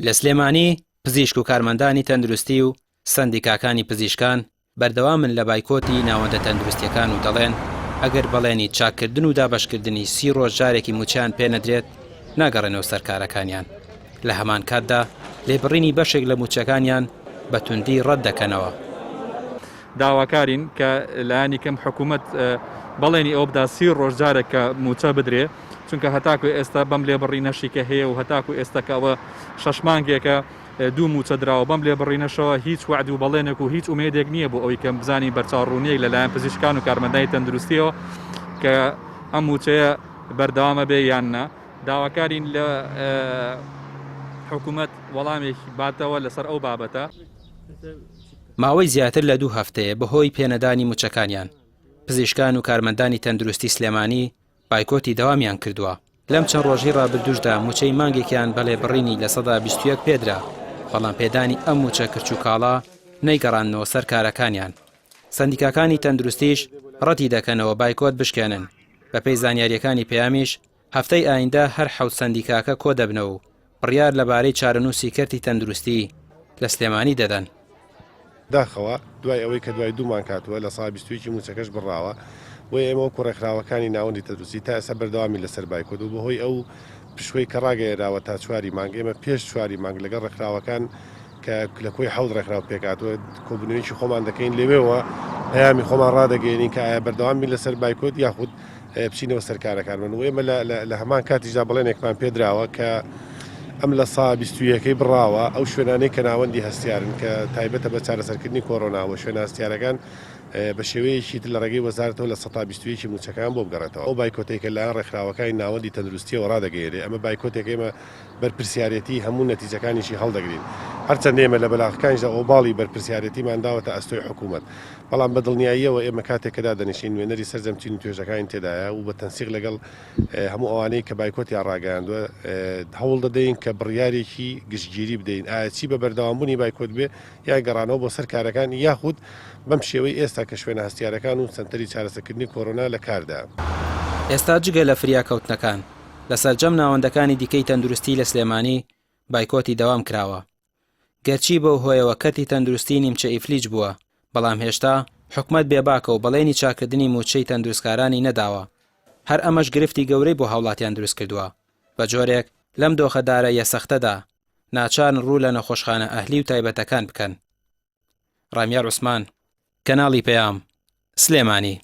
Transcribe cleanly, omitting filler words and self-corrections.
لە سلێمانی پزیشک و کارمەندانی تەندروستی و سەندیکاکانی پزیشکان بەردەوامن لە بایکۆتی ناوەندە تەندروستییەکان و دەڵێن، ئەگەر بەڵێنی چاککردن و دابەشکردنی سی ڕۆژ جارێکی مووچەیان پێنەدرێت، ناگەڕێنەوە سەر کارەکانیان. لە هەمان کاتدا لێبڕینی بەشێک لە مووچەکانیان بە توندی ڕەت دەکەنەوە. داواکارین کە لایەنی کەم حکوومەت بەڵێنی ئەوە بدا سی ڕۆژ جارێک کە مووچە بدرێ، چونکە هەتاکو ئێستا بەم لێبڕینەشی کە هەیە و هەتاکو ئێستا کە ئەوە شەش مانگێکە دوو مووچە دراوە، بەم لێبڕینەشەوە هیچ وەعد و بەڵێنێک و هیچ ئومێدێک نییە بۆ ئەوەی کە بزانین بەرچاوڕوونییەک لەلایەن پزیشکان و کارمەندانی تەندروستییەوە کە ئەم مووچەیە بەردەوامە بێ یان نا. داواکارین لە حکوومەت وەڵامێکی باتەوە لەسەر ئەو بابەتە. ماوەی زیاتر لە دوو هەفتەیە بەهۆی پێنەدانی مووچەکانیان، پزیشکان و کارمەندانی تەندروستی سلێمانی بایکۆتی دەوامیان کردووە. لەم چەند ڕۆژەی ڕابردووشدا مووچەی مانگێکیان بە لێبڕینی 21% پێدرا، بەڵام پێدانی ئەم مووچە کرچ و کاڵە نەیگەڕاندنەوە سەر کارەکانیان. سەندیکاکانی تەندروستیش ڕەتی دەکەنەوە بایکۆت بشکێنن. بەپێی زانیارییەکانی پەیامیش، هەفتەی ئایندە هەر حەوت سەندیکاکە کۆدەبنەوە و بڕیار لەبارەی چارەنووسی کەرتی تەندروستی لە سلێمانی دەدەن. داخەوە دوای ئەوەی کە دوای دوو مانگ هاتووە 21% ی مووچەکەش بڕاوە، بۆیە ئێمە وەکو ڕێکخراوەکانی ناوەندی تەندروستی تا ئێستا بەردەوامین لەسەر بایکۆت و بەهۆی ئەو پشووەی کە ڕاگەیەنراوە تا چواری مانگ ئێمە پێش چواری مانگ لەگەڵ ڕێکخراوەکان کە لە کۆی حەوت ڕێکخراو پێکهاتووە کۆبوونەوەیەکی خۆمان دەکەین لەوێوە پەیامی خۆمان ڕادەگەیەنین کە ئایا بەردەوام بین لەسەر بایکۆت یاخود بچینەوە سەر کارەکانمان و ئێمە لە هەمان کاتیشدا بەڵێنێکمان پێدراوە کە ئەم لە سا بیستویەکەی بڕاوە ئەو شوێنانەی کە ناوەندی هەستیارن کە تایبەتە بە چارەسەرکردنی کۆرۆنا و شوێنە هەستیارەکان بە شێوەیەکی تر لە ڕێگەی وەزارەتەوە لە سەتا 21 مووچەکان بۆ بگەڕێتەوە. ئەو بایکۆتەی کە لەلایەن ڕێکخراوەکانی ناوەندی تەندروستییەوە ڕادەگەیەنرێ ئەمە بایکۆتێکە ئێمە بەرپرسیارێتی هەموو نەتیجەکانیشی هەڵدەگرین. هەرچەندە ئێمە لە بەلاغەکانیشدا ئۆباڵی بەرپرسیارێتیمان داوەتە ئەستۆی حکوومەت. بەڵام بە دڵنیاییەوە ئێمە کاتێک کە دادەنیشین نوێنەری سەرجەم چین و توێژەکانی تێدایە و بە تەنسیق لەگەڵ هەموو ئەوانەی کە بایکۆتیان ڕاگەیاندووە هەوڵ دەدەین کە بڕیارێکی گشتگیری بدەین ئایا چی بە بەردەوامبوونی بایکۆت بێ یا گەڕانەوە بۆ سەر کارەکان یاخود بەم شێوەی ئێستا کە شوێنە هەستیارەکان و سەنتەری چارەسەرکردنی کۆرۆنا لە کاردایە. ئێستا جگە لە فریاکەوتنەکان، لە سەرجەم ناوەندەکانی دیکەی تەندروستی لە سلێمانی بایکۆتی دەوام کراوە. گەرچی بەو هۆیەوە کەرتی تەندروستی نیمچە ئیفلیج بووە، بەڵام هێشتا حکومەت بێباکە و بەڵێنی چاککردنی مووچەی تەندروستکارانی نەداوە. هەر ئەمەش گرفتی گەورەی بۆ هاوڵاتیان دروستکردووە، بە جۆرێک لەم دۆخە داراییە سەختەدا ناچارن ڕوو لە نەخۆشخانە ئەهلی و تایبەتەکان بکەن. ڕامیار عوسمان، کەناڵی پەیام، سلێمانی.